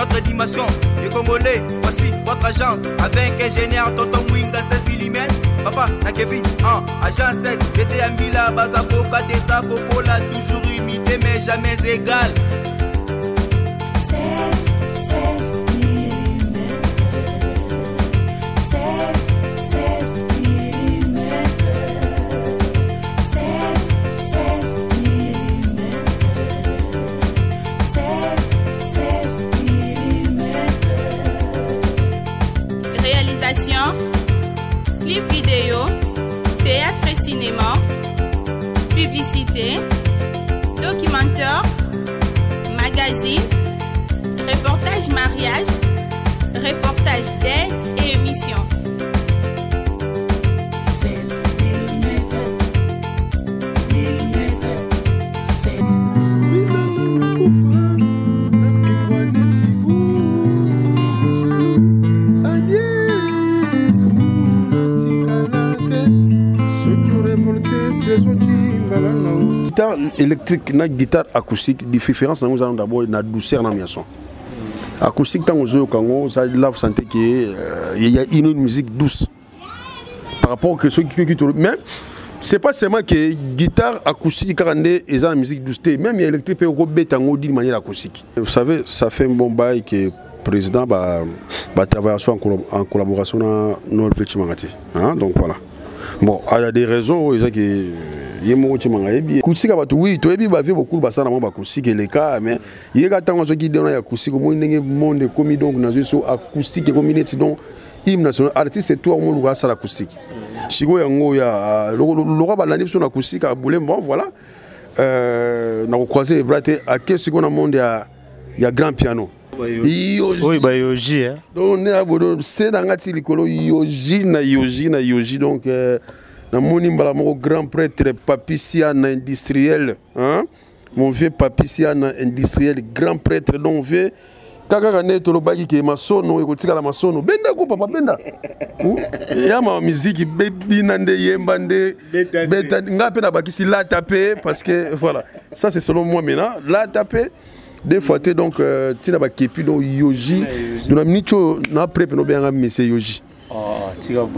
Votre animation, les Congolais, voici votre agence. Avec ingénieur Tonton Mwinga 16 mm. Papa, na Kevin, en agence 16. J'étais à Mila, Bazaboka, Desa, Coca-Cola, toujours imité mais jamais égal. 16, 16 mm. 16, 16 mm. 16, 16 mm. 16, 16 mm. Réalisation, clip vidéo, théâtre et cinéma, publicité, documentaire, magazine, reportage mariage, reportage d'aide et émission. 16 mm. Mm. 16. Guitare électrique na guitare acoustique, différence nango eza d'abord na douceur na ya son. Acoustique, ntango ozoyoka yango, ça là vous sentez que il y a une musique douce par rapport que soki qui mais c'est pas seulement que guitare acoustique kaka nde eza na musique douce te, même ya électrique mpe okobeta yango d'une manière acoustique. Vous savez, ça fait un bon bail que président ba travailler soit en collaboration na Nord Tshimanga te, hein. Donc voilà, bon, il y a des raisons oyo eza ke ye moko Tshimanga yebi acoustique bato. Oui, toyebi ba vieux beaucoup basala mwa ba acoustique eleka, mais ye ka ntango azoki dena ya acoustique, omoni ndenge monde ekomi. Donc nazwi so acoustique ekomi neti donc hymne national, artiste tout omoluka asala acoustique. Sikoyo yango ya lokwa balandi biso na acoustique abule. Bon, voilà, na kocroiser les bras te, ake sikoyo na monde ya grand piano. Oyo bayoji, hein? Donc nde abodo se na nga ti likolo, yoji na yoji na yoji. Donc namoni mbala moko grand prêtre Papisia na industriel, hein? Mon vieux Papisia na industriel, grand prêtre. Donc vieux kaka nde tolobaki ke masono ekotikala masono. Benda ko papa, benda ya ma miziki, bebina nde, yemba nde, beta. Nga mpe nabakisi lata mpe, parce que voilà, ça c'est selon moi. Maintenant lata mpe deux fois te. Donc ntina bakepi, donc yoji. Donc na miniti oyo na pré mpe nobenganga monsieur Yoji.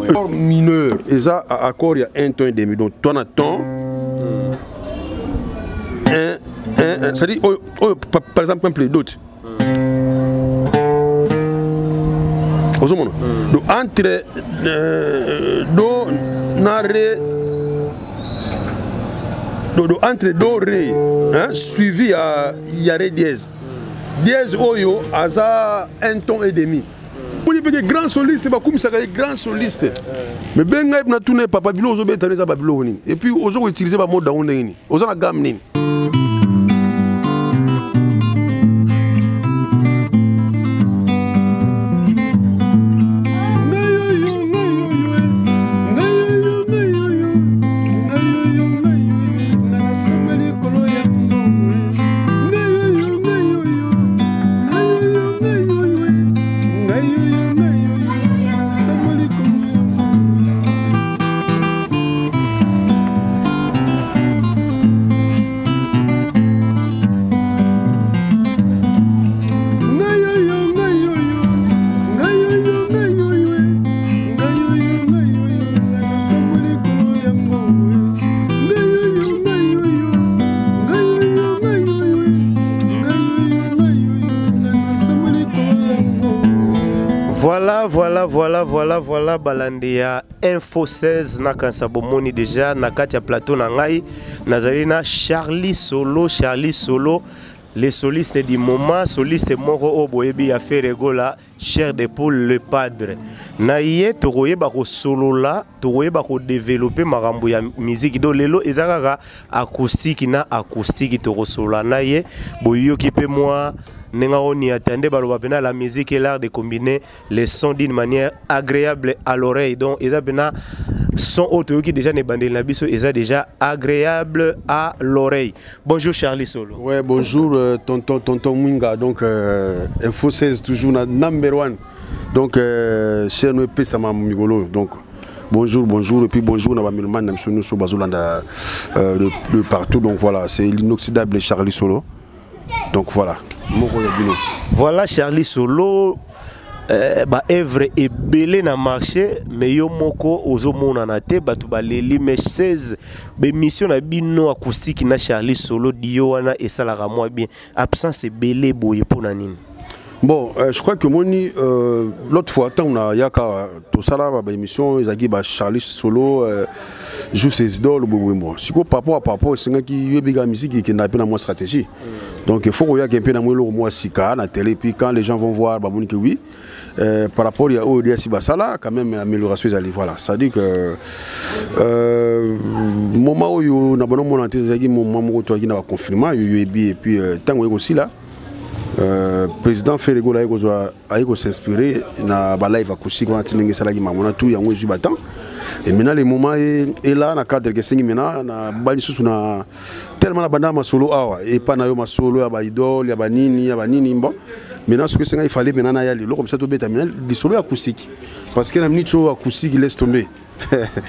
Accord mineur eza accord ya 1 ton et demi. Donc toi na ton 1 1, c'est-à-dire oyo, par exemple un d'autres ozomona. Donc entre do na ré, do entre do ré, hein, suivi ya ré dièse, dièse oyo aza un ton et demi. Moni mpe ke grand soliste, bakumisaka ye grand soliste, mais benga ye na tuna ye: papa, biloko ozobeta eza babiloko nini? Et puis oza koutiliser bamode yango ndenge nini? Oza na gamme nini? Voilà, voilà, voilà, balandi ya Info 16, nakanisa bomoni déjà na kati ya plateau na ngai nazali na Charlie Solo. Charlie Solo, le soliste du moment, soliste moko oyo boyebi ya Ferre Gola, chair de poule, le padre. Na ye tokoyeba kosolola, tokoyeba kodévelopper makambo ya musique. Donc lelo eza kaka acoustique na acoustique, tokosolola na ye. Boyoki mpe mwa ndenge oniata nde baloba mpena la musique est l'art de combiner les sons d'une manière agréable à l'oreille. Donc eza mpena son oyo toyoki déjà na ebandeli na biso, eza déjà agréable à l'oreille. Bonjour Charlie Solo. Ouais, bonjour tonton, tonton Mwinga. Donc Info 16 toujours na number one. Donc chaîne epesama mikolo. Donc bonjour, bonjour et puis bonjour na bamélomane na biso nyonso bazolanda de partout. Donc voilà, c'est l'inoxydable Charlie Solo. Donc voilà. Moko ya bino. Voilà Charlie Solo, ba œuvre ebele na marché, mais yo moko ozomonana te. Bato baleli, mais 16 bémission na bino acoustique na Charlie Solo dio wana esalaka mwa bien. Absence ebele boye, mpona nini? Bon, je crois que moni l'autre fois ntango nayaka, tosala baémission, ezalaki ba Charlie Solo joue ses idoles boye. Bon, sikoyo par rapport esengaki yoyebika musique ekendaka mpe na mwa stratégie. Donc il faut koyaka mpe na mwa eloko mwa sika na télé, puis quand les gens vont voir, bamoni que oui, par rapport ya oyo liasi basala, quand même amélioration ezali. Voilà, c'est à dire que moment oyo na bano mona te, ezalaki moment moko toyaki na baconfinement, yo yoyebi. Et puis ntango oye kosila, président Ferre Gola aye kozwa, aye kos'inspirer na balive acoustique wana, ti ndenge esalaki mambo na tout yango ezwi batemps. Et maintenant le moment est là na cadre ke esengi maintenant na ba lisusu na tellement na banda masolo awa epa na yo, masolo ya baidole, ya banini, ya banini. Bon, maintenant soki esenga, il fallait maintenant naya lelo comme ça tobeta maintenant lisolo ya acoustique, parce que na minute oyo acoustique, laisse tomber.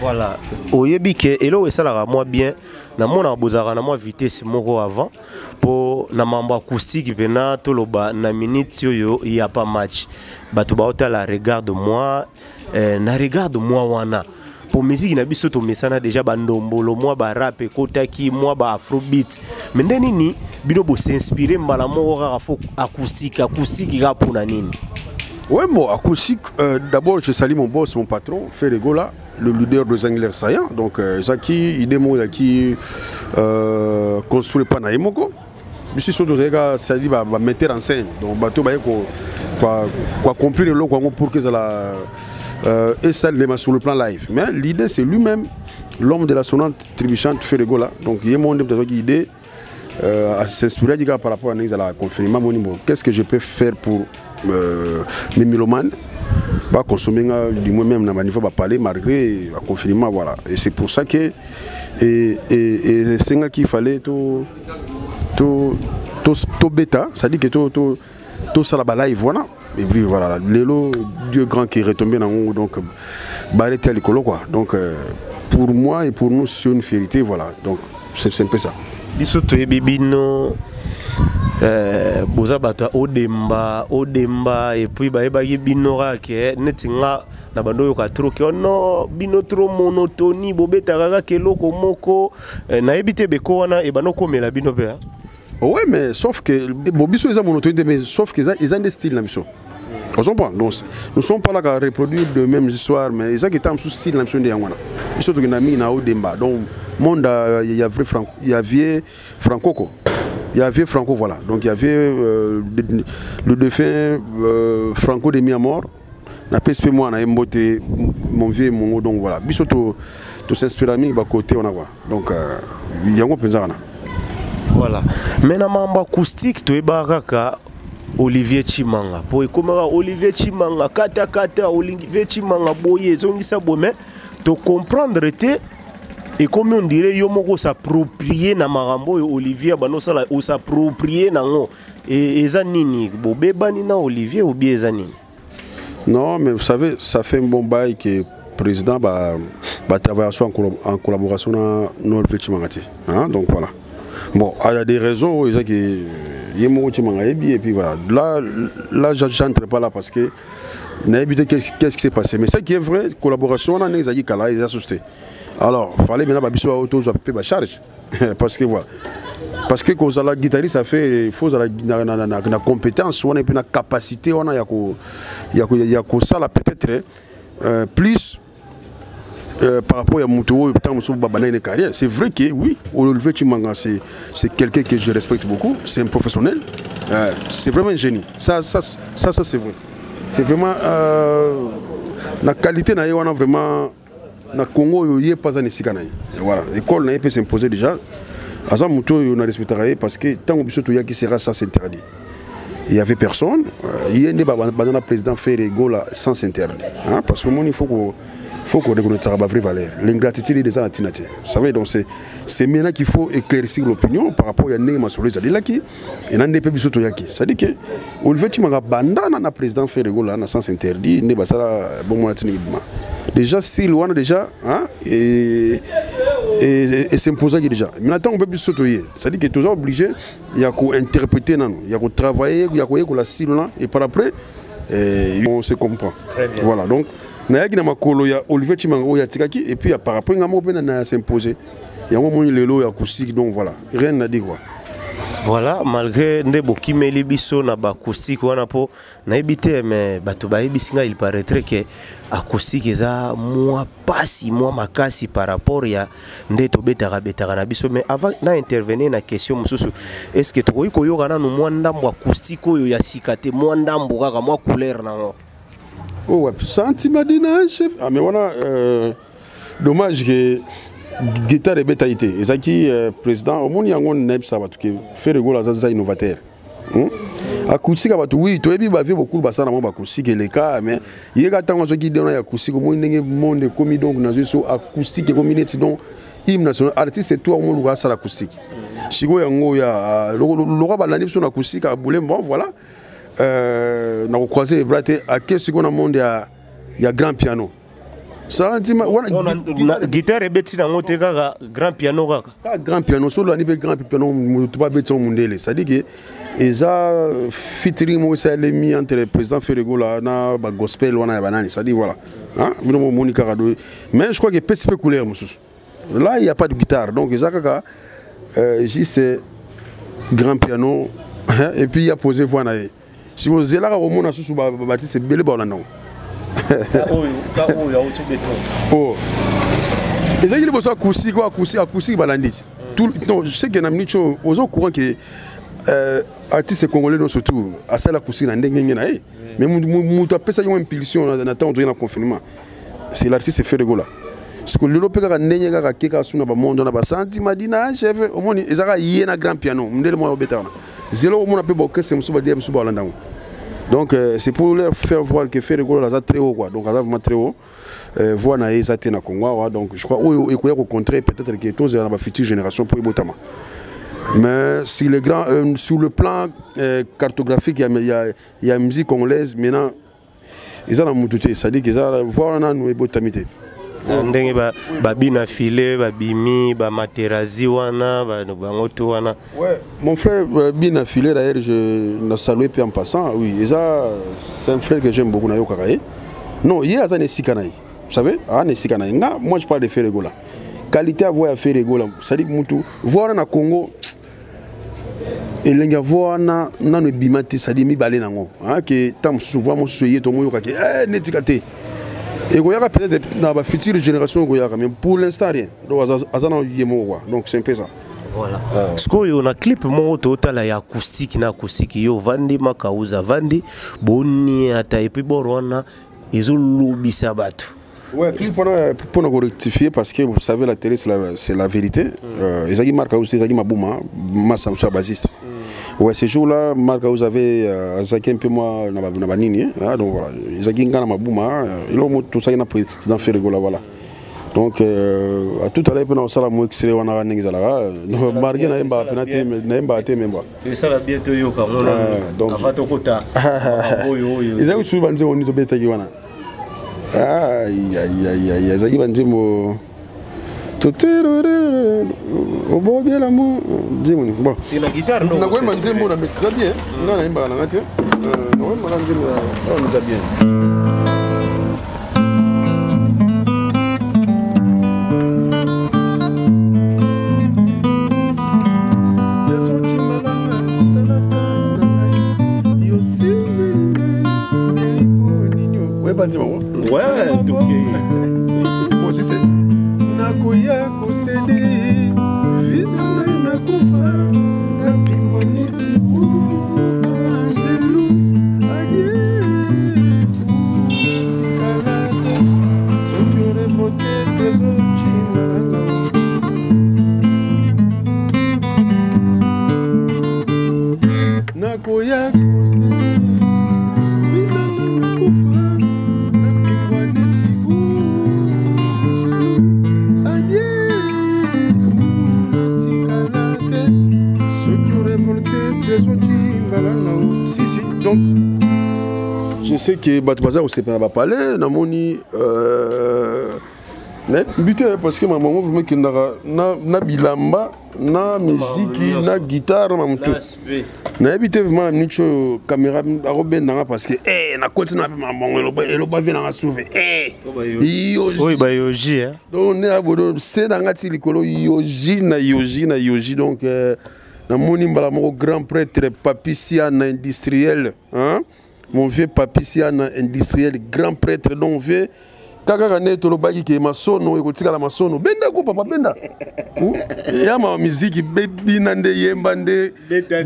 Voilà, oyebi ke eloko esalaka mwa bien, namonaka bozalaka na mwa vitesse moko avant mpo na mambo acoustique mpena. Toloba na minute oyo ya pa match, bato baotala Regarde moi, na Regarde moi wana, po musique na biso tomesana déjà bandombolo, mwa barap ekotaki, mwa baafrobeat, mais nde nini bino bos'inspirer mbala moko kaka faut acoustique, acoustique kaka, mpona nini? Ouais, bon, acoustique, d'abord, je salue mon boss, mon patron, Ferre Gola, le leader des Anglais saillants. Donc, Zaki, idée, qui construit pas na moko. Biso so tozalaka, c'est-à-dire ba metteur en scène. Donc, bato ba ko quoi accomplir le quoi pour que ça la et ça sur le plan live. Mais l'idée, c'est lui-même, l'homme de la sonnante trébuchante, Ferre Gola. Donc, il y a mon idée à s'inspirer par rapport à la confinement. Qu'est-ce que je peux faire pour mes mélomanes ba consommer du moins même na niveau ba parler malgré le confinement? Voilà, et c'est pour ça que et c'est qu'il fallait tout tout tout tout bêta, ça dit que tout tout tout ça là live. Voilà, et puis voilà, lelo Dieu grand qui est retombé dans, donc barré likolo quoi. Donc pour moi et pour nous, c'est une fierté. Voilà, donc c'est un peu ça. Biso toyebi bino, boza bato ya odemba odemba, et puis bayebaki bino kaka neti nga na bando oyoka trop ke no bino trop monotonie, bobetaka kaka eloko moko. Nayebi te, beko wana ebanda okomela bino mpe? Ouais, mais sauf que bon, biso eza monotonie, mais sauf que eza eza nde style na biso, on comprend. Donc nous sommes pas là qu'à reproduire de mêmes histoires, mais eza qui mosusu style na biso nde yango wana. Biso tokenda mingi na odemba. Donc monde, il y a vrai Franco, il y avait Franco quoi, il y avait Franco, voilà. Donc il y avait le défunt Franco de Miamor, na PSP mwana ye mbote, mon vieux mongo. Donc voilà, biso to to s'inspire mingi bakote wana quoi. Donc yango mpenza wana. Voilà, mais na mambo acoustique, toyebaka kaka Olivier Chimanga, po ekomaka Olivier Chimanga kata kata, Olivier Chimanga boye ezongisa boye, mais tocomprendre te, ekomi on dirait yo moko os'approprie na makambo oyo Olivier bando osala, os'approprie nango. Eza nini? Bobebani na Olivier ou bien eza nini? Non, mais vous savez, ça fait un bon bail que président va travailler en collaboration avec Olivier Chimanga. Hein? Donc voilà. Bon, il y a des raisons, il y a qui et puis voilà. Là, là, j'entre pas là parce que qu'est-ce qui s'est passé. Mais ce qui est vrai, collaboration, on a dit kala, ils assisté. Alors, il fallait maintenant que auto soit ba charge parce que voilà. Parce que quand la guitariste, ça fait, il faut la na compétence, on a puis la capacité, on a ya ko ça là peut-être plus par rapport à moto une carrière. C'est vrai que oui, Olivier Chimanga, c'est quelqu'un que je respecte beaucoup, c'est un professionnel, c'est vraiment un génie. Ça, c'est vrai. C'est vraiment la qualité na ye wana, vraiment na Congo oyo ye pas na esika na ye. Voilà, école na ye peut s'imposer déjà. Aza moto oyo na respectaka ye parce que ntango biso toyaki sera sens interdit. Il y avait personne. Ye nde banda na président Ferre Gola sens interdit. Hein, parce que il faut qu'on reconnaisse la vraie valeur. L'ingratitude est na tina te. Vous savez, donc c'est maintenant qu'il faut éclaircir l'opinion par rapport à ndenge masolo ezalelaki et na nde mpe biso toyaki. C'est-à-dire que Olivier Chimanga banda na président Ferre Gola na sens interdit, nde basala bomona tina ebima. Déjà style wana déjà, hein, et Et s'imposaki déjà. Mais ntango mpe biso toye, c'est-à-dire que toza obligé ya kointerpréter nano, ya kotravailler, ya koyekola style wana, et par après on se comprend. Voilà, donc nayaki na makolo ya Olivier Tshimanga oyo atikaki, et puis par après nga moko mpe na s'imposer. Yango moni lelo ya acoustique, donc voilà, rien à dire quoi. Voilà, malgré nde bokimeli biso na baacoustique wana, mpo nayebi te, mais bato bayebisi ngai, il paraîtrait que acoustique eza mwa pasi, mwa makasi par rapport ya nde tobetaka betaka na biso. Mais avant na intervenir na question mosusu, est ce que tokoki koyoka nanu mwa ndambo acoustique oyo ya sika te, mwa ndambo kaka, mwa couleur nango? Oh ouais, sentiment dina chef. Ah mais voilà, dommage que guitare ebetaki te. Ezalaki président omoni yango, nayebisa bato ke Ferre Gola aza innovateur. Acoustique bato, oui, toyebi bavieux bokulu basala mwa baacoustique eleka, mais ye ka ntango azwaki idée wana ya acoustique, omoni ndenge monde ekomi. Donc nazwi so acoustique ekomi neti donc hymne national, artiste to omoluka asala acoustique. Sikoyo yango ya lokwa balandi biso na acoustique abule. Bon voilà, na kocroiser les bras te, ake sikoyo na monde ya grand piano. Santima wana guitare ebeti nango te, kaka grand piano kaka. Kaka grand piano. So olandi mpe grand piano, moto babeti yango mondele, c'est-à-dire que eza featuring moko esalemi entre président Ferre Gola na bagospel wana ya banani, c'est-à-dire voilà, bino momoni kaka do. Mais je crois que epesi mpe couleur mosusu. Là il y a pas de guitare, donc eza kaka juste grand piano et puis il a posé voix na ye. Si ozelaka komona susu baartiste ebele baolanda ngo. Oh, ezalaki liboso acoustique oyo, acoustique balandi ti. Non, je sais que na minute oyo oza au courant que artiste congolais nyonso surtout asala acoustique na ndenge ndenge na ye, mais moto apesaki ngo impulsion na ntango toki na confinement, c'est l'artiste Ferre Gola. Parce que lelo mpe kaka ndenge kaka ake kaka suna bamondo na basantima dina chef, omoni ezalaka ye na grand piano mondele moko obeta wana. Zelo omona mpe baorchestre mosusu, badia mosusu baolanda yango. Donc c'est pour leur faire voir que Ferre Gola aza très haut quoi. Donc aza vraiment très haut, voix na ye eza te na Congo awa. Donc je crois oyo ekoya kocontrer peut-être que tozela na bafuture génération mpo ebotama. Mais sur le plan cartographique ya musique congolaise maintenant, eza na mutu te, c'est-à-dire que eza voix wana nanu ebotami te. Ndenge babina file babimi bamaterazi wana, bango to wana. Ouais, mon frère Bina Filé, d'ailleurs, je l'ai salué puis en passant, oui, et ça, c'est un frère que j'aime beaucoup, nayoka ye. Non, il y a un esika na ye. Vous savez, un esika na ye. Nga, moi je parle de Ferre Gola. Qualité ya voix ya Ferre Gola, c'est-à-dire mutu, voix na Congo, elenge ya voix wana nano ebima te, c'est-à-dire mibale nango. Hein, que tant mosusu voix mosusu ye tongo yoka ke eh netika te. Ekoyaka peut-être na ba future génération ekoyaka, mais pour l'instant rien. Donc aza na ye moko quoi. Donc c'est un peu ça. Voilà, sikoyo na clip moko totala ya acoustique na acoustique, yo ovandi, Makauza avandi, boni ata et puis boro wana ezolobisa bato. Ouais, clip pour nous rectifier parce que vous savez, la télé, c'est la vérité. Ezaki Marc House, Ezaki Mabouma, Massa Moussa bassiste. Ouais, ce jour-là, Marc House avait Ezaki un peu moi na ba nini, hein, donc voilà, Ezaki nga na Mabouma, il a tout ça il a président Ferre Gola, voilà. Donc à tout à l'heure pena osala mo extrait wana ndenge ezalaka. Marge nayemba pena te, nayemba te memba. Esala bien toyoka ngo donc avant tokota oyo oyo. Ezalaki susu banzembo nini tobetaki wana? Ai, ezalaki banzembo toterore obogela mo nzembo nini, bon. Te na guitare no. Nakoyemba nzembo na eza bien, nga nayembaka nanga te. Nakoyembaka nzembo oyo eza bien. Oyeba nzembo yango? Ouais, toke. Bon, si c'est nakoya kosede vida ngai nakufa napimbwa neti angelu adie tikala te soki orevote tezocingalanga nakoya kosede vida ngai nakufa napimbwa neti angelu adie natikala te soki orevolte tezotimbalanga. Si si, donc je sais que bato baza kosepela na bapale namoni. Nayebi te, parce que mamango vraiment ekendaka na bilamba, na miziki, na guitare, na motu. Nayebi te vraiment na minute oyo caméra akobendanga, parce que nakoti na mpe mamango eloba vie nanga souve. Oyo bayoji. Donc nde abodo se nanga ti likolo, yoji na yoji na yoji. Donc namoni mbala moko grand prêtre Papi Siana industriel, hein? Mon vieux Papi Siana industriel, grand prêtre. Donc vieux kaka nde tolobaki ke masono ekotikala masono. Benda ko papa, benda ya ma miziki, bina nde, yemba nde,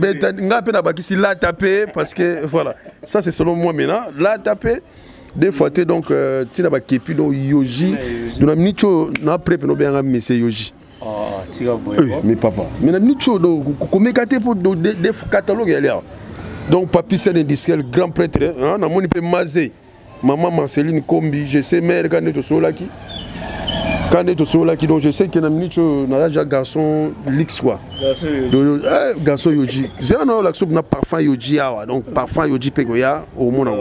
beta. Nga mpe nabakisi lata mpe, parce que voilà, ça c'est selon moi. Maintenant lata mpe deux fois te. Donc ntina bakepi, donc yoji. Donc na minute oyo na pré mpe nobenganga monsieur Yoji. Mais papa, mais na minute oyo donc komeka te mpo catalogue yali awa. Donc Papi Sen industriel, grand prêtre, namoni mpe Maze, maman Marceline Kombi. Je sais mère quand nde tosololaki, quand nde tosololaki. Donc je sais que na minute oyo naza déjà garçon lix quoi, garçon yoji. Zela na oyo lakso na parfum yoji awa. Donc parfum yoji mpe koya omona.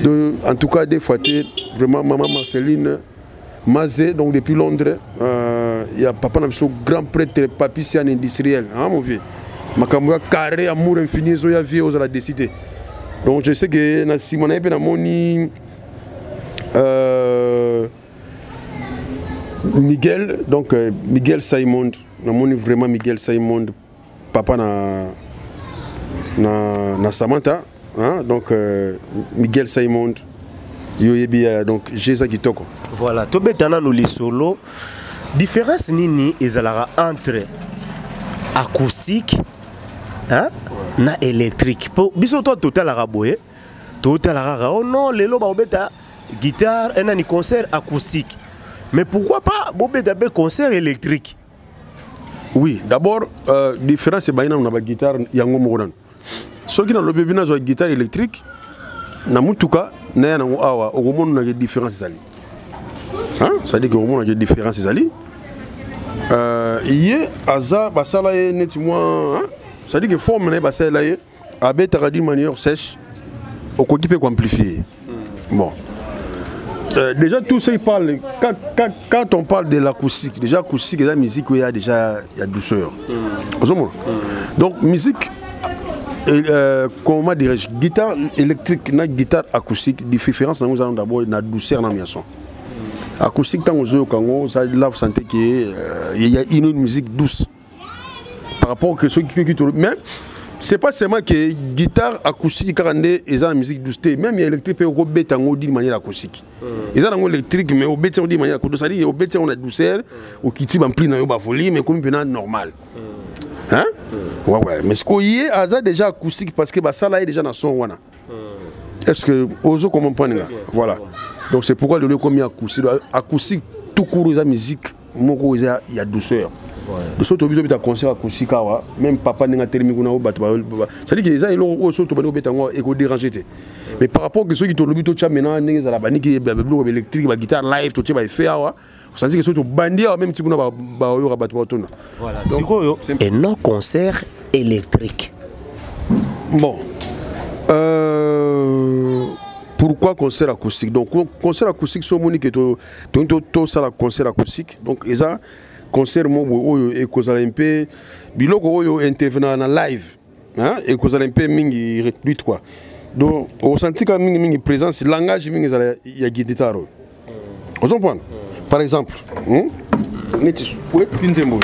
Donc en tout cas, des fois te, vraiment maman Marceline Mazé, donc depuis Londres, il y a papa na biso grand prêtre Papi Sian industriel, hein, mon vieux. Makambo ya carré, amour infini ezoya, vie ozala décidé. Donc je sais que na nsima na ye mpe namoni Miguel, donc Miguel Simon. Namoni vraiment Miguel Simon, papa na Samantha, hein? Donc Miguel Simon yo yebi, donc jeza kitoko. Voilà, tobeta nano lisolo. Différence nini ezalaka entre acoustique, hein, na électrique? Po biso to totalaka boye, totalaka kaka: oh non, lelo baobeta guitare enani, concert acoustique. Mais pourquoi pas bobeta mpe concert électrique? Oui, d'abord différence ebayi nano na baguitare yango moko nano. Soki nalobi bino nazwa guitare électrique na mutuka naya nango awa, okomonaka différence ezali, c'est-à-dire que okomonaka différence ezali. Ye aza basala ye neti mwa, c'est-à-dire que forme na ye basalela ye, abetaka d'une manière sèche, okoki mpe koamplifie. Bon, déjà tout ça, il parle quand on parle de l'acoustique, déjà acoustique eza musique oyo ya déjà ya douceur. Ozomona, donc musique comment dirais-je, guitare électrique na guitare acoustique, différence nango eza d'abord na douceur na ya son. Acoustique, ntango ozoyoka yango, là vous sentez que il y a une musique douce par rapport que soki mais c'est pas seulement que guitare acoustique kaka nde eza na musique douce te. Même ya électrique mpe okobeta yango d'une manière acoustique. Eza nango électrique, mais obeti yango d'une manière acoustique, c'est-à-dire obeti yango na douceur, okiti baampli na yo, bavolume ekomi mpena normal, hein. Ouais, mais sikoyo ye aza déjà acoustique parce que basala ye déjà na son wana. Est-ce que ozo comprendre nga? Voilà, donc c'est pourquoi lelo ekomi acoustique. Acoustique tout court eza musique moko eza ya douceur. So tobi tobeta concert acoustique awa, même papa ndenge atelemi kuna oyo bato, c'est-à-dire que eza eloko oyo soki tobandi kobeta yango ekodérange te. Mais par rapport ke soki tolobi totya maintenant ndenge ezala baniki biloko baélectrique, baguitare live, totie baeffet awa, osandi ke soki tobandi awa, même ti kuna baoyoka bato baotona. Sikoyo et non concert électrique? Bon, pourquoi concert acoustique? Donc concert acoustique, so omoni ke tosala concert acoustique, donc eza concert moko boye oyo ekozala mpe biloko oyo intervenaka na live, hein? Ekozala mpe mingi réduite quoi. Donc osanti kaka mingimingi présence, langage mingi ezala ya guitare oyo. Ozomprendre par exemple, Neti oyebi nzembo oyo.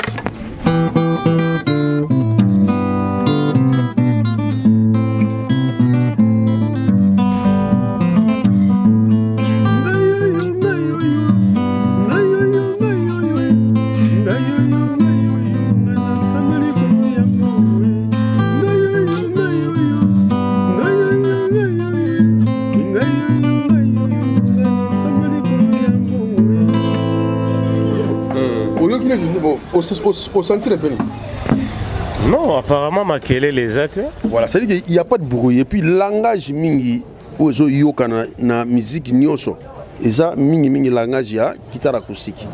Oyoki neti bon, osentir mpe nini? Non, apparemment makelele eza te. Voilà, c'est à dire qu'il y a pas de bruit et puis langage mingi oyo ezoyoka na musique nyonso eza mingimingi langage ya guitare acoustique.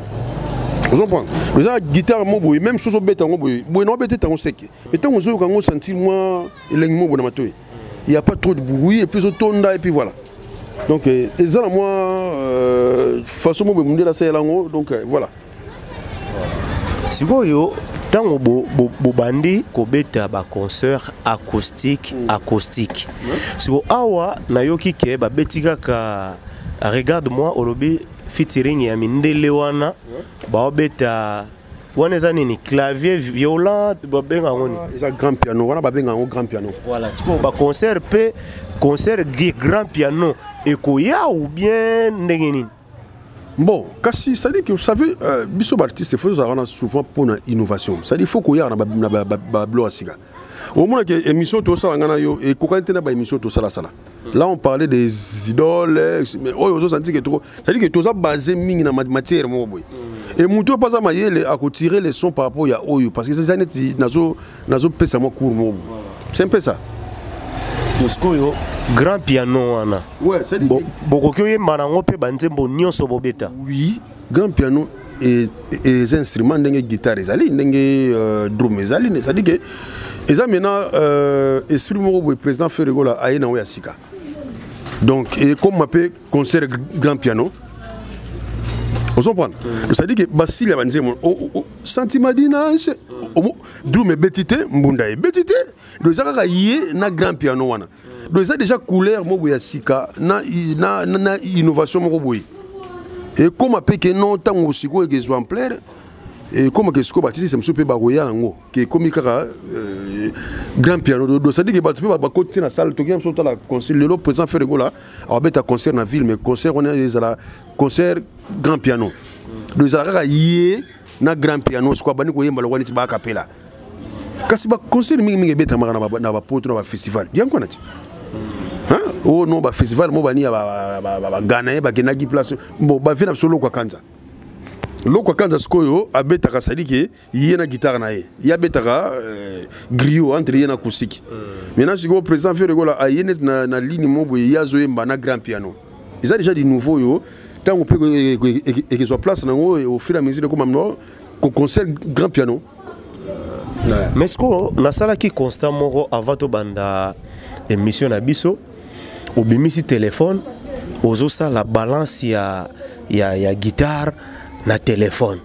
Ozomprendre, eza guitare mo boye, même soki obeta yango boye boye na obeta yango seke, mais ntango ozoyoka yango, sentir mwa elengi mo boye na matoi. Il y a pas trop de bruit et puis ozotonda et puis voilà. Donc eza na mwa façon moko boye mondele asalela yango. Donc voilà. Sikoyo ntango bobandi kobeta baconcert acoustique, acoustique, siko awa nayoki ke babeti kaka Regarde moi olobi featuring ya mindele wana, baobeta wana eza nini? Clavier violent, babenga yango nini? Eza grand piano wana, babenga yango grand piano. Voilà. Sikoyo baconcert mpe concert grand piano ekoya ou bien ndenge nini? Bon, kasi c'est-à-dire que vous savez, biso baartiste, faut tozalaka wana souvent mpona innovation. C'est-à-dire faut koyaka na babiloko ya sika. Omonaki émission tosala, nga na yo, ekokani te na baémission tosalasala. Là on parlait des idoles, mais oyo ozosanti ke toko, c'est-à-dire que toza basé mingi na matière moko boye e motu oyo mpo aza mayele akotire les sons par rapport ya oyo, parce que eza neti nazopesa mwa cours moko boye. C'est un peu ça. Sikoyo grand piano wana, Ouais, c'est-à-dire bokoki oyemba nango mpe banzembo nyonso bobeta? Oui, grand piano eza instrument ndenge guitare ezali, ndenge drum ezali. C'est-à-dire que eza maintenant esprit moko boye président Ferre Gola aye nango ya sika. Donc ekoma mpe concert grand piano, ozocomprendre? C'est-à-dire que basili ya banzembo, Sentiment dinage, drum ebeti te, mbunda ebeti te. Donc eza kaka ye na grand piano wana. Donc eza déjà couleur moko boye ya sika na innovation moko boye. Ekóma mpe ke non, ntango sikoyo ekezwa ampleur, ekóma ke sikoyo batisisa mosusu mpe bakoya yango ke ekómi kaka grand piano. Donc c'est-à-dire ke bato mpe bakoti na salle, toki biso totala concert. Lelo président Ferre Gola awabeta concert na ville, mais concert wana ezala concert grand piano. Donc ezala kaka ye na grand piano. Sikoyo abandi koyemba lokwa neti baakapela, kasi baconcert mingimingi ebetamaka na bapoto, na bafestival yango wana ti. Hein? Oh non, bafestival mo bani ya baganaye bakendaki place. Bon, bavie na biso Lokwa Kanza. Lokwa Kanza sikoyo abetaka, sadi ke ye na guitare na ye, ye abetaka griot entre ye na acoustique. Maintenant sikoyo président Ferre Gola aye neti na ligne mo boye, ye azoyemba na grand piano. Eza déjà du nouveau oyo ntango mpe ekezwa place nango au fur et à mesure, ekoma no concert grand piano. Ouais. Mais sikoyo nasalaki constat moko avant tobanda émission na biso. Obimisi telefone, ozosala balance ya guitare na telefone.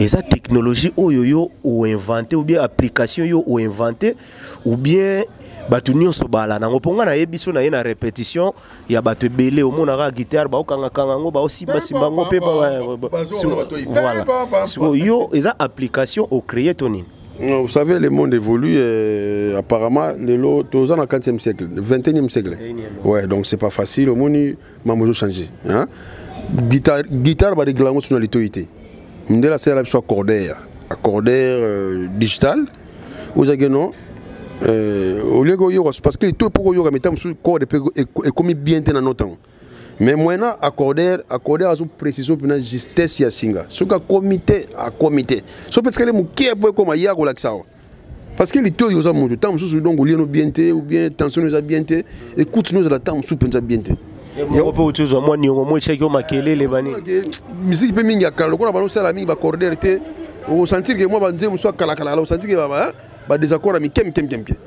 Eza technologie oyo yo oinvente ou bien application yo oinvente ou bien bato nyonso bala nango? Mpo nga nayebi so na ye na répétition ya bato ebele, omonaka guitare baokangakanga yango, baosimbasimba yango mpe voilà. Sikoyo yo, eza application ocréé to nini? Non, vous savez, le monde évolue. Apparemment, le lot, dans le 4e siècle, 21e siècle. Ouais, donc c'est pas facile. Au monde, mamozo changé. Hein? Guitare, guitare, bah, des sur la. Ndela, c'est la accordaire. Accordaire digital. Vous avez non? Au lieu que parce que tout pour yoga, mais tant corde ekomi bien te na note. Mais moyennant accordaire, accordaire azo précision mpena justesse ya singa. Soki akomi te, akomi te. So mpe tikali moke po ekoma ye akolakisa awa, parce que litoyi oza moto, ntango mosusu donc olie no bien te ou bien tension no eza bien te, écoute no ezala ntango mosusu mpenza bien te. Moko mpe oti ozwa mwa niongo mo etiaki yo makelele banini. Musique mpe mingi ya kala, lokola banosala mingi baccordaire te, okosentir ke mwa banzembo mosusu akalakalala, osentir ke badésaccord ya mike mike mike mike.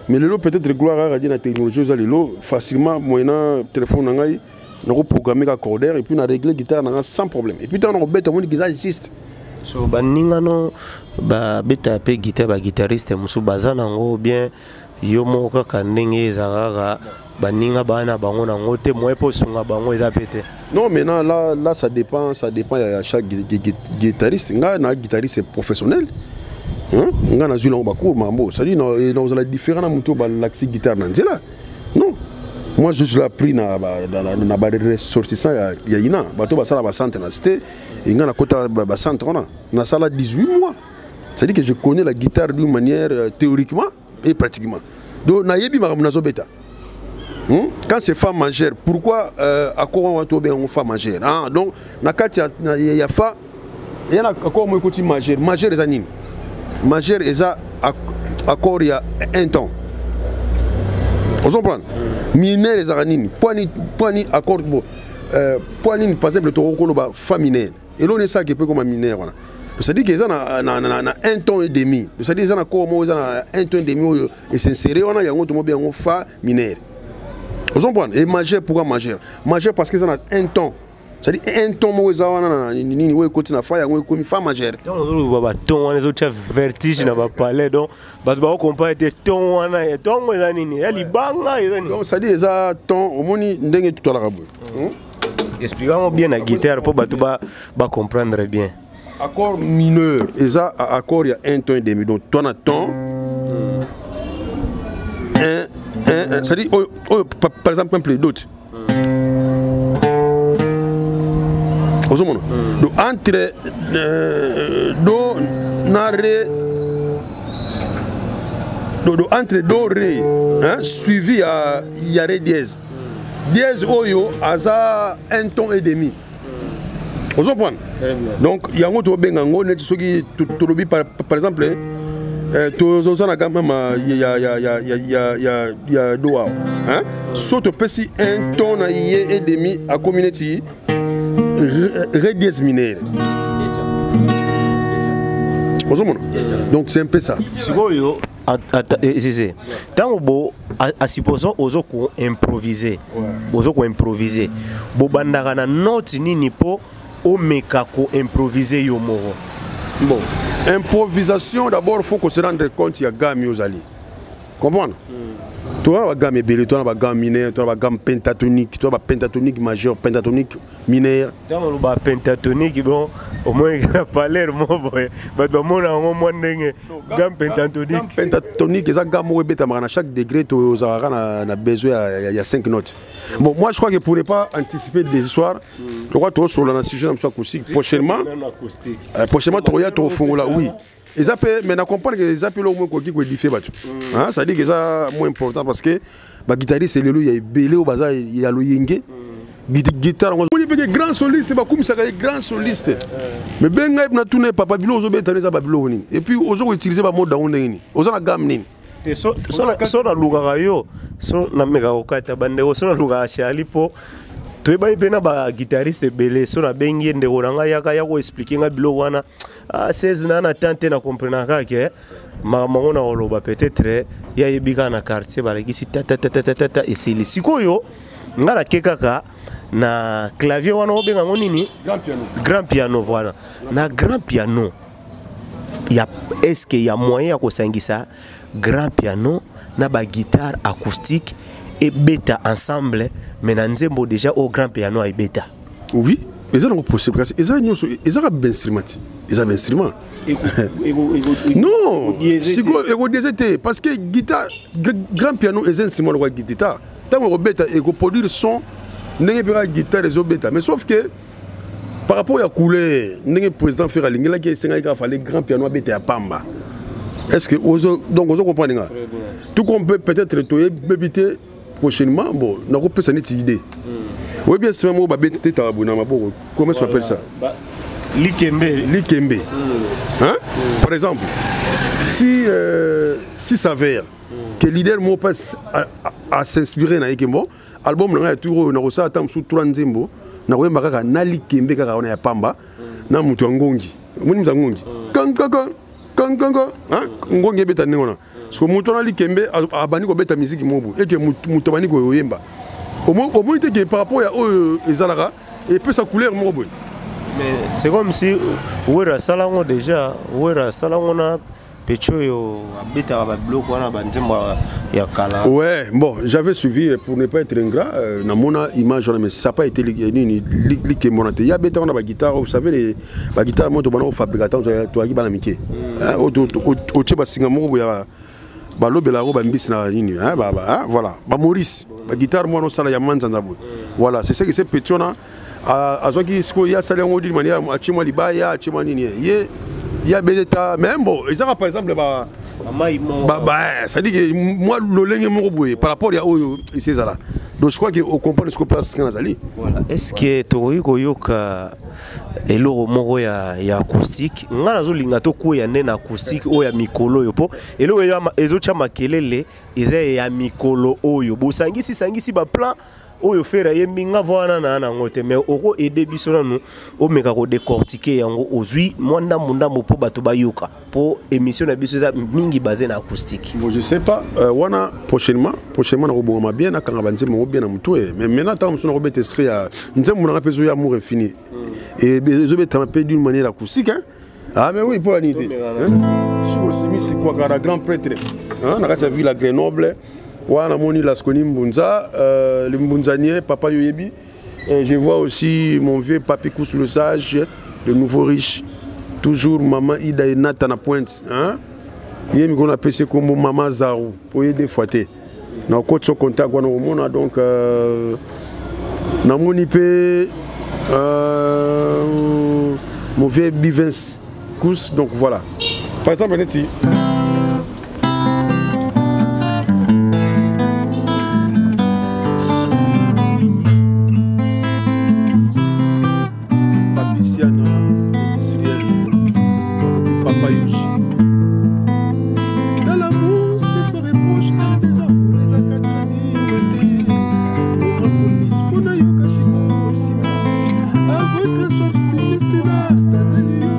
Mais lelo peut-être gloire kaka die na technologie oza lelo facilement, moyennant téléphone na ngai, nakoprogramme ka accordaire et puis na régler guitare na nga sans problème. Et puis ntango nakobeta, omoni eza juste. So baningano babeta mpe guitare, baguitariste mosusu baza nango bien, yo moko kaka ndenge ezalaka kaka baninga baa na bango nango te, moye mpo osunga bango eza mpe te? Non, maintenant là, ça dépend à chaque guitariste. Nga na guitariste professionnel. Hein? Nga na zwi nango bacours mambo. C'est-à-dire na différent na moto balakisi guitare na nzela. Non. Moi je l'ai appris na ba ressortissant ya ina. Bato basala ba centre na cité et nga na kota ba centre wana. Na sala 18 mois. C'est-à-dire que je connais la guitare d'une manière théoriquement et pratiquement. Donc nayebi makambo nazobeta. Quand c'est fa majeur, pourquoi accord wana tobenga yango fa majeur? Ah, donc na kati ya fa ya na accord moko ekoti majeur. Majeur eza nini? Majeur eza accord ya un ton. Ozocomprendre? Mineur ezalaka nini? Poani accord bo poani, par exemple tokokoloba fa mineur, eloni esalaka epe koma mineur wana. C'est-à-dire que eza na un ton et demi. C'est-à-dire eza na accord moko eza na un ton et demi oyo esinsere wana, yango tomobi yango fa mineur. Ozo comprendre? Et majeur, pourquoi majeur? Majeur parce que eza na un ton, c'est-à-dire un ton moko eza wana na nini oyo ekoti na fa, yango ekomi fa majeur. Ntango ozoloba baton wana, ezotia vertige na bapalais, donc bato bakokomprendre te ton wana. Tongo eza nini? Ya libanga eza nini? Donc c'est-à-dire eza ton, omoni ndenge totwalaka boye. Explique yango bien na guitare mpo bato bacomprendre bien. Accord mineur eza accord ya un ton et demi, donc toi na ton 1 1, c'est-à-dire oyo, par exemple, un d'autres ozomona. Donc entre do na ré, do entre do ré, hein, suivi ya ré dièse, dièse oyo aza un ton et demi, ozomprendre? Donc yango tobenga yango neti soki tolobi par exemple tozoza na gamme ya do awa, hein? So topesi un ton na ye et demi, akomi neti ré dièse mineur, ozomona? Donc c'est un peu ça. Sikoyo zeze, ntango bo a supposons ozo koimprovise, bozo koimprovise, bobandaka na note nini mpo omeka koimprovise yo moko? Bon, improvisation, d'abord faut qu'on se rendre compte ya gamme ozali comprendre. Toza na bagamme ebele, toza na bagamme mineure, toza na bagamme pentatonique, toza na bapentatonique majeur, pentatonique mineure. Ntango oloba pentatonique, bon, au moins na paler mo boye bato bamona yango mwa ndenge gamme pentatonique. Pentatonique eza gamme moko ebetamaka na chaque degré tozalaka na besoin ya 5 notes. Bon, moi je crois que pour ne pas anticiper des histoires, lokwa tosola na sujet na biso acoustique prochainement. Prochainement tokoya tokofongola, oui, eza mpe, mais na comprendre que eza mpe eloko moko ekoki koédifie bato. C'est à dire que eza moins important parce que baguitariste lelo ya ebele oyo baza ya loyenge guitare yango. Omoni mpe ke grand soliste, bakumisaka ye grand soliste, mais benga ye na tuna ye: "Papa, biloko ozobeta eza babiloko nini? Et puis ozo koutiliser bamode yango ndenge nini? Oza na gamme nini?" Te, so nalukaka yo, so nameka kokata bandeko, so nalukaka Charlie mpo toyebani mpe na baguitariste ebele, so nabengi ye: "Ndeko na ngai, yaka ya koexpliquer ngai biloko wana." Ah, 16 na tan te, na comprendre kaka ke makambo yango na koloba, peut-être ye ayebi kaka na quartier balakisi tatatatatata, esili. Sikoyo ngai nake kaka na clavier wana, obenga yango nini? Grand piano. Grand piano, voilà. Na grand piano ya, est-ce que ya moyen ya kosangisa grand piano na baguitare acoustique ebeta ensemble, mais na nzembo déjà oyo grand piano aebeta? Oui, eza nango possible, kasi eza nyonso ezaka bainstrument ti eza bainstrument. Non, sikoyo ekodiese te, parce que guitare, grand piano eza instrument lokola guitare. Ntango ekobeta, ekoproduire son ndenge mpe kaka guitare ezobeta, mais sauf que par rapport ya couleur ndenge président Ferre alingelaki, esengaki kaka fallait grand piano abeta ya pamba. Est ce que ozo, donc ozo comprendre nga? Tout comme peut-être toyebi te, prochainement, bon, nakopesa neti idée. Oyebi instrument moko babeti te, taka boye na maboko, comment ça s'appelle ça? Likembe. Likembe, hein? Par exemple, si s'avère que leader moko passe à s'inspirer na ye ke bon, album na ngai ya tour oyo nakosala ata mosusu trois nzembo, nakoyemba kaka na likembe kaka wana ya pamba na moto ya ngongi. Omoni moto ya ngongi, kankaka kankaka, ngongi ebeta ndenge wana. Soki moto wana likembe abandi kobeta misiki moko boye, eke moto abandi koyemba, omoni te ke par rapport ya oyo ezalaka epesa couleur moko boye? Mais c'est comme si Wera asala yango déjà. Wera asala yango na pecho oyo abetaka babiloko wana, banzembo ya kala. Ouais, bon, j'avais suivi pour ne pas être ingrat, namona image wana, mais ça n'a pas été nini, likembe wana te. Ya beta wana baguitare, vous savez, les baguitare moko tobanda kofabrika ntango toyaki bana mike. Hein, otie basinga moko boye balobela yango bambisi na nini, hein, hein, voilà, baMaurice, baguitare mwana osala ya manzanza boye. Voilà, c'est ce que c'est petit wana azwaki. Sikoyo ye asali yango d'une manière, atie mwa libaya, atie mwa nini, ye abeta. Mais bon, ezaka par exemple ba bamai mo bah, c'est-à-dire que moi lolenge moko boye par rapport ya oyo esi ezala. Donc je crois que ocomprendre siko place nga nazali. Voilà. Est ce que tokoki koyoka eloko moko ya acoustique? Ngai nazolinga tokwea nde na acoustique oyo ya mikolo oyo, mpo eloko ezo ezotya makelele eza ya mikolo oyo. Bosangisi sangisi baplan. Oyo Ferre ayembi nga voix wana na nango te, mais oko aider biso nanu omeka ko décortiquer yango, ozwi mwa ndambu ndambu mpo bato bayoka, mpo émission na biso eza mingi basé na acoustique. Bon, je sais pas, wana prochainement nakobongama bien, nakanga banzembo yango bien na motu. Mais maintenant, ntango mosusu nakobeta esprit ya nzembo nanga mpe ezoya Amour infini, ezobetama mpe d'une manière acoustique, hein? Ah mais oui, mpo na nini te? Soki osimisi kwaka na grand prêtre, hein, na kati ya ville ya Grenoble wana, namoni Lasconi Mbunza, le Mbunzanier, papa yoyebi. Et je vois aussi mon vieux Papi Kous le sage, le nouveau riche, toujours maman Ida et Nata na pointe, hein? Ye mikolo napesi kombo Mama Zaru po ye deux fois te nakoti so contact wana komona. Donc namoni mpe mon vieux Bivens Kous. Donc voilà, par exemple neti Papisiana industriel, Papa Yoshi. Dans l'amour, c'est faire reproche, car des amours, les akatrani, police, mpona yoka shiko osimisi à votre soif simisi na taneli yo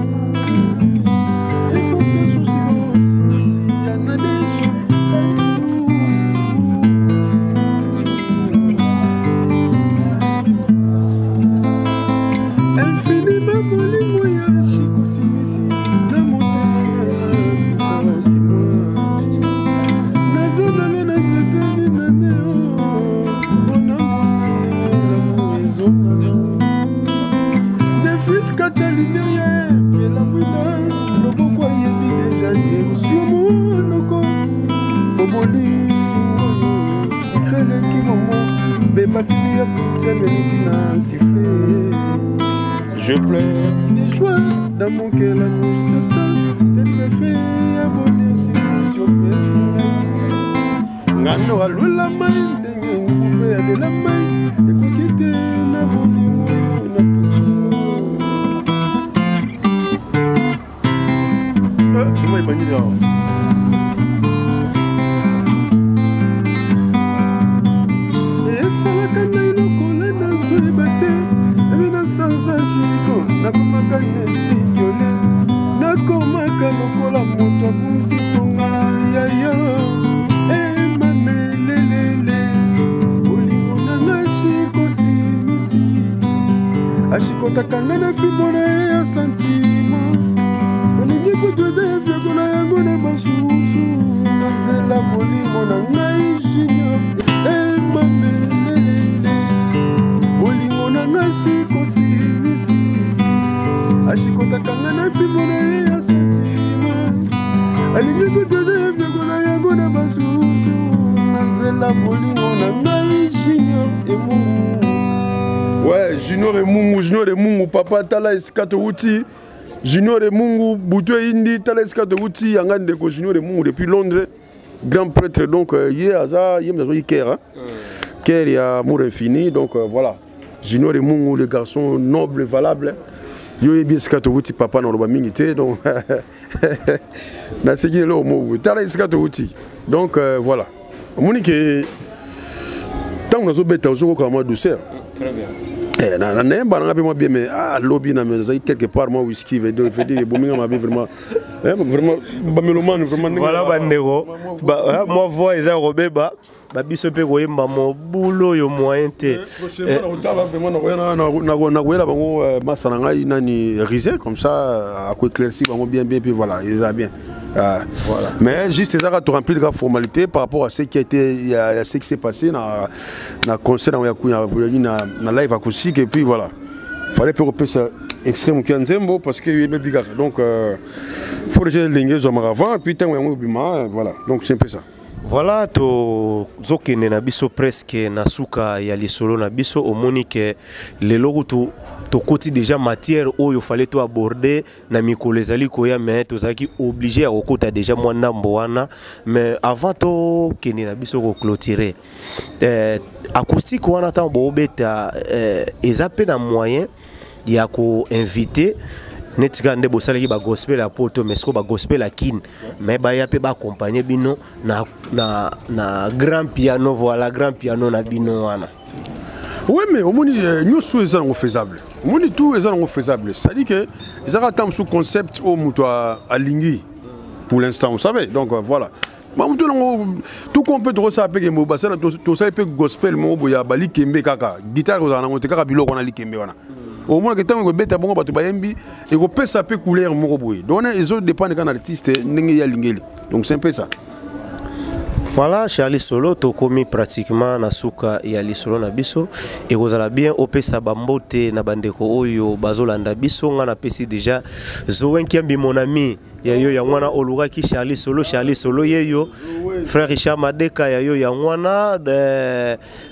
il faut que sosiko osimisi ya Nadege. Infiniment molimo ya shiko simisi na motema na nazonanga na nzete ninane mpona monamo ezongana nefiskata lumière ya epela mwina loboko ayebi deja direction monoko po bolingo oyo sikre eleki mongo beba fili ya kotiameli ntina siffle. Je pleure de joie dans mon cœur, l'amour s'installe tel préfet ya bonheur situation pesi ngai ngano alula mai ndenge ngupe alela mai ekoki te na bolingo napesi yo. Comment ebandi awa? Esalaka ngai lokola nazoyeba te ebi na sanza jiko nakomaka neti kiole, nakomaka lokola moto abungisi tonga ya yo emamelelele bolingo nanga shikosimisi ashikotaka ngai na fimbo na ye ya sentiment olingi kutu ete efiekola yango na basusu nazela bolingo na ngai junior emamelelele bolingo na ngai shikosimisi ashikotaka ngai na fimbo na ye ya sentiment alingi kutu ete efiekola yango na basusu nazela bolingo na ngai junior emungu. Ouais, Junior Emungu, Junior Emungu, papa, tala esika touti. Junior Emungu, butu eyindi, tala esika touti, yanga ndeko Junior Emungu depuis Londres, grand prêtre. Donc ye aza ye moto azwaki cœur, hein? Cœur ya Amour infini. Donc voilà, Junior Emungu, le garçon noble, valable. Yo yebi esika touti, papa, na oloba mingi te. Donc naseki eloko moko, tala esika touti. Donc voilà, omoni ke ntango nazobeta ozokoka mwa douceur. Très bien. Eh, nayemba nanga mpe mwa bien, mais ah, lobi na nazalaki quelque part mwa whisky veut dire ebominga mabe vraiment. Eh, vraiment bamélomane vraiment ndenge Voilà, bandeko, mwa voix eza kobeba, babiso mpe koyemba mobulu oyo moyen te. Prochainement nakotala vraiment nakoyela bango masa na ngai nani Rise, comme ça akoéclaircir bango bien bien, puis voilà, eza bien. Voilà. Mais juste ezaka to remplir la formalité par rapport à ce qui a été, il y a ce qui s'est passé na concert na live acoustique, et puis voilà, fallait mpe kopesa extrait moke ya nzembo parce que yebebi kaka. Donc faut déjà ndenge ezwamaka avant, et puis ntango yango ebima, voilà, donc c'est un peu ça. Voilà, tozokende na biso presque na suka ya lisolo na biso. Omoni ke lelo kutu tokoti déjà matière oyo fallait to aborder na mikolo ezali koya, mais tozalaki obligé ya kokota déjà mwa ndambo wana. Mais avant tokende na biso koclôturer, acoustique wana, ntango boobeta, eza mpe na moyen ya koinviter neti kaka nde bosalaki bagospel ya poto, mais sikoyo bagospel ya Kine, mais baya mpe baaccompagne bino na grand piano, voilà, grand piano na bino wana? Oui, mais omoni nyonso eza nango faisable. Omoni tout eza nango faisable. C'est-à-dire que ezalaka ata mosusu concept oyo moto alingi pour l'instant, vous savez. Donc voilà. Mamutu nango tout comme mpe tokosala mpe kembo basala, tosali mpe gospel moko boye ya balikembe, kaka guitare kozala nango te, kaka biloko wana, likembe wana. Omonaka ntango ekobeta bongo, bato bayembi, ekopesa mpe couleur moko boye. Donc wana ezodépendre kaka na artiste ndenge ye alingeli. Donc c'est un peu ça. Voilà, Charlie Solo, tokomi pratiquement na suka ya lisolo na biso. Ekozala bien opesa bambote na bandeko oyo bazolanda biso. Nga napesi déjà Zowen Kiambi, mon ami, ya yo yango wana. Olukaki Charlie Solo, Charlie Solo ye yo. Frère Richard Madeka, ya yo yango wana.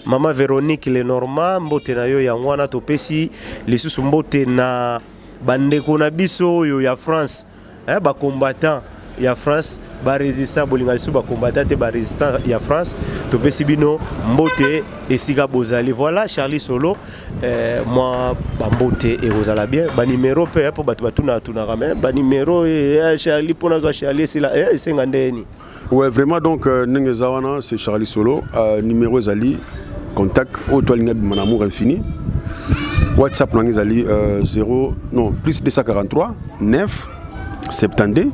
Mama Véronique Lenormand, mbote na yo yango wana. Topesi lisusu mbote na bandeko na biso oyo ya France, eh, bacombattant ya France, barésistant. Bolinga lisusu bacombattant te, barésistant ya France. Topesi bino mbote esika bozali. Voilà, Charlie Solo, mwa bambote ekozala bien, banimero mpe mpo bato batunaka me banimero Charlie, mpo nazwa Charlie esila esenga ndeni. Ouais, vraiment, donc ndenge eza wana, c'est Charlie Solo. Numéro ezali contact oyo toalinga bima na Amour Infini. WhatsApp nanga ezali 0, non, plus 243 9 72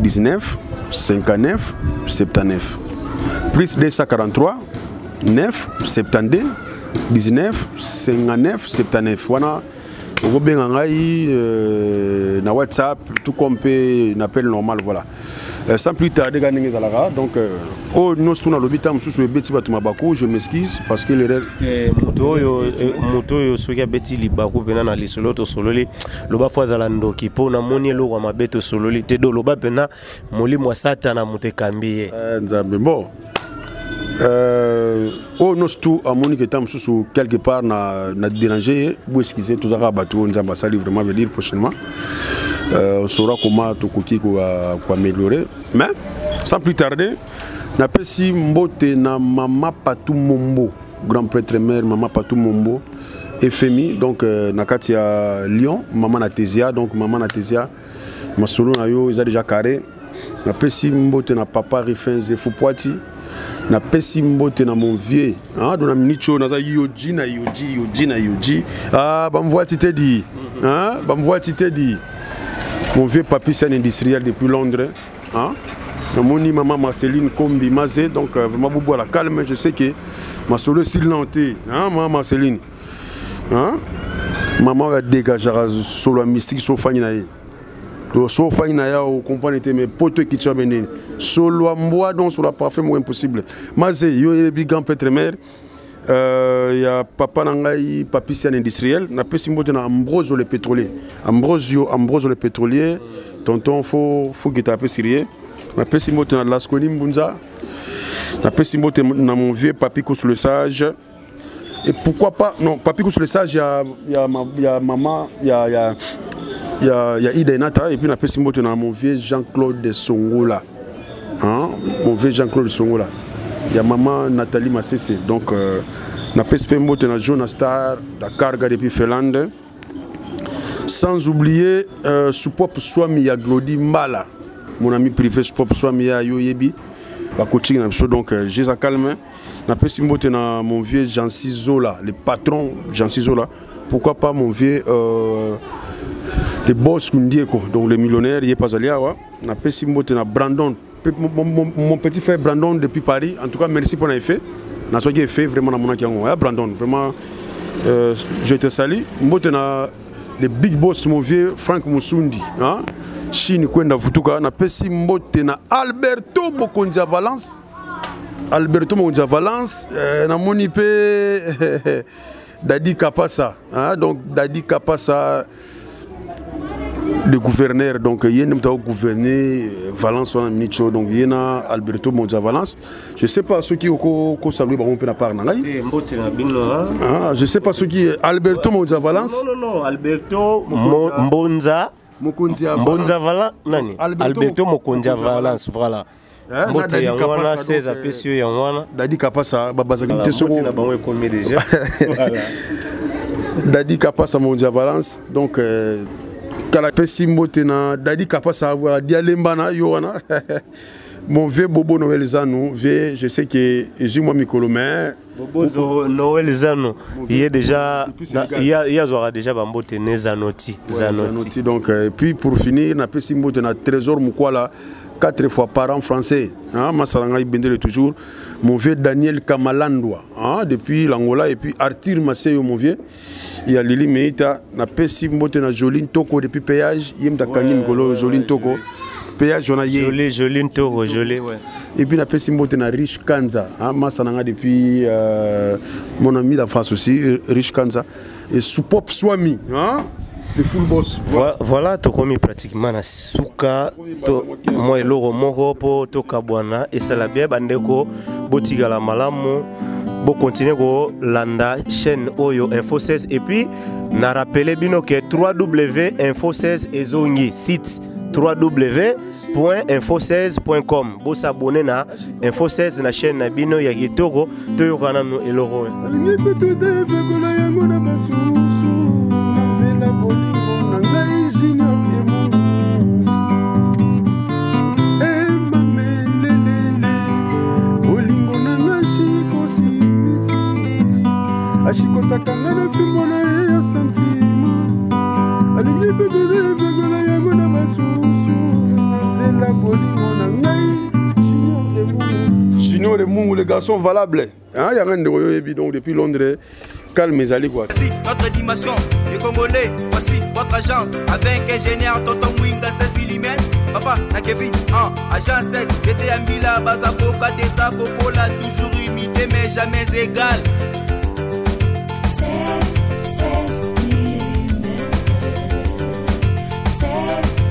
19 59 79, plus 243 9 72 19 59 79. Wana okobenga ngai na WhatsApp, tout comme mpe na appel normal. Voilà. Sans plus tarder, kaka ndenge ezalaka, donc oyo nyonso tuna alobi, ntango mosusu ebeti bato mabaku, je m'excuse parce que l'erreur Moto oyo soki abeti libaku mpena na lisolo tosololi, loba fo azala ndoki, mpo namoni eloko ya mabe tosololi te. Do loba mpena molimo ya Satana moto ekambi ye. Nzambe, bon, oyo nyonso tu amoni ke ntango mosusu quelque part na déranger ye, bo excuse. Tozalaka bato oyo Nzambe asali. Vraiment, veut dire prochainement on saura comment tokoki koaméliorer. Mais sans plus tarder, napesi mbote na mama Patou Mombo, grand prêtre mère mama Patou Mombo FMI, donc na kati ya Lyon, mama na Tesia. Donc mama na Tesia, masolo na yo eza déjà carré. Napesi mbote na papa Rifin Zefu Poati. Napesi mbote na mon vieux, ah, do na minute oyo naza yoji na yoji, yoji na yoji, ah, bamvwati te di, ah, bamvwati te di. Mon vieux papi, c'est un industriel depuis Londres, hein? Namoni mama Marceline Kombi Maze. Donc vraiment, bobo la calme, je sais que masolo esili nano te, hein, mama Marceline, hein? Mama oyo adégageaka solo ya mystique, so ofandi na ye, donc so ofandi na ye, ocomprendre te, mais poto ekiti wa bendeni, solo ya mbwa, donc solo ya parfum moko impossible. Maze yo oyebi, grand prêtre mère ya papa na ngai papi sian industriel. Napesi mbote na Ambrosio le pétrolier, Ambrosio, Ambrosio le pétrolier, tonton fo kita apesi rie. Napesi mbote na Lasconi Mbunza. Napesi mbote na mon vieux papi Koussou le sage. Et pourquoi pas, non, papi Koussou le sage ya mama ya Ida Enata. Et puis napesi mbote na mon vieux Jean-Claude Songola, hein? Mon vieux Jean-Claude Songola ya mama Nathalie Masese. Donc napesi mpe mbote na Jonas Star Dakarga depuis Finlande, sans oublier Supop Swami ya Glody Mbala, mon ami privé Supop Swami ya yo yebi bacoaching na biso. Donc jeza calme. Napesi mbote na mon vieux Jancy Zola, le patron Jancy Zola. Pourquoi pas mon vieux le boss Kundieko, donc le millionnaire ye pazali awa. Napesi mbote na Brandon, mon petit frère Brandon depuis Paris. En tout cas, merci pour l'effet nazwaki effet vraiment namonaki yango ya Brandon. Vraiment, je te salue. Mbote na le big boss, mon vieux Frank Musundi, hein? Chine kwenda vutuka. Napesi mbote na Alberto mokonzi ya Valence, Alberto mokonzi ya Valence. Namoni mpe Dadi Kapasa, hein? Donc Dadi Kapasa le gouverneur, donc ye nde moto akogouverner Valence wana minute oyo. Donc ye na Alberto mokonzi ya Valence, je sais pas soki okosaluer bango mpe na part na ngai. Te, mbote na bino, hein. Ah, je sais pas soki Alberto mokonzi ya Valence. Non, non, non, Alberto Mbonza. Mokonzi ya Mbonza Valence nani? Alberto. Alberto mokonzi ya Valence, voilà. Eh, na Mbote Dadi yango wana. Kapasa, 16 donc, apesi yo yango wana. Dadi Kapasa babazaki Voilà, te soko mbote na bango ekomi déjà. Voilà. Dadi Kapasa mokonzi ya Valence. Donc kala pesi mbote na Dadi Kapasa, voilà, dialemba na yo wana. Mon vieux Bobo Noël Zanou, vieux, je sais que j'ai moi mikolo mais Bobo Noël Zanou, il est déjà il y a il y a déjà bambote ne Zanoti, Zanoti. Donc et puis pour finir, na pesi mbote na Trésor Mukwala quatre fois par an français, hein, Masalanga Ibendele toujours, mon vieux Daniel Kamalandwa, hein, depuis l'Angola, et puis Arthur Maseyo, mon vieux, il y a Lili Meita, na pesi mbote na Jolin Toko depuis péage, yem ta kangi mikolo Jolin Toko. Péage on a yé. Joli, Jolin Toko, joli, ouais. Et puis na pesi mbote na Rich Kanza, hein, Masalanga depuis mon ami d'enfance aussi, Rich Kanza, et Soupop Swami, hein. Le full boss. Voilà, tokomi pratiquement na suka to moi eloko moko po tokabwana esala bien bandeko botikala malamu bo continuer ko landa chaîne oyo Info 16 et puis na rappeler bino que 3W Info 16 ezongi site 3W point info seize point com. Bo s'abonner na Info 16 na chaîne na bino ya kitoko toyoka nanu eloko oyo. Alingi kutu te fekola yango na basusu. Nazela bolingo na ngai Junior Emungu. Emamelelele, bolingo na ngai shikosimisi. Ashikotaka ngai na fimbo na ye ya sentiment. Alingi kutu te fekola yango na basusu. Nazela bolingo na ngai Junior Emungu. Junior Emungu, le garçon valable. Hein, y a rien de royo donc depuis Londres, calme mes alliés quoi. Voici notre dimension, les Congolais, voici votre agence avec ingénieur Tonton Mwinga 16 millimètres. Papa, na Kevin, hein, agence 16, j'étais à Mila, Bazako, Kadesa, Kokola, toujours imité mais jamais égal. 16, 16 millimètres. 16,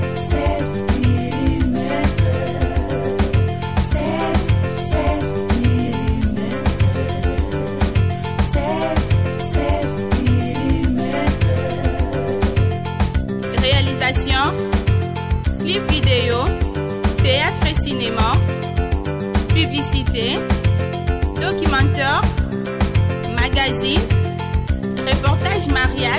16 millimètres. 16, 16 millimètres. 16, 16 millimètres. Réalisation, clip vidéo, théâtre et cinéma, publicité, documentaire, magazine, reportage mariage,